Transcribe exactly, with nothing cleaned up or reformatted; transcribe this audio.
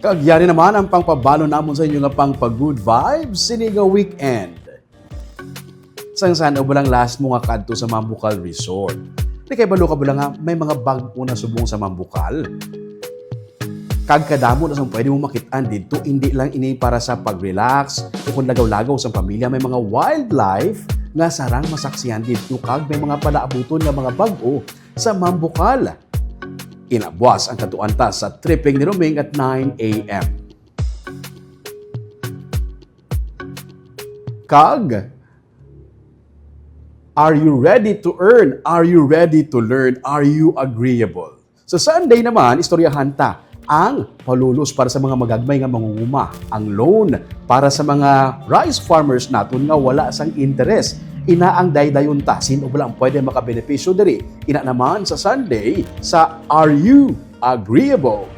Kag yari naman ang pangpabalo namon sa inyo nga pangpa-good vibes sini nga weekend. Sang san-o ba lang last mo nga kadto sa Mambucal Resort? Di kay balo ka ba lang nga may mga bag-o na subong sa Mambucal? Kag kadamo na sang pwede mo makit-an didto, hindi lang ini para sa pag-relax o kung lagaw-lagaw sa pamilya, may mga wildlife nga sarang masaksihan didto kag may mga palaabuton nga mga bag-o sa Mambucal. Inabuas ang katuan ta sa tripping ni Roming at nine a.m. Kag, are you ready to earn? Are you ready to learn? Are you agreeable? Sa Sunday naman, istoryahan ta ang palulos para sa mga magagmay nga mangunguma, ang loan para sa mga rice farmers naton nga wala sang interes. Ina ang daydayon ta, sin-o bala ang pwede makabenepisyo diri? Ina naman sa Sunday sa Are You Agreeable?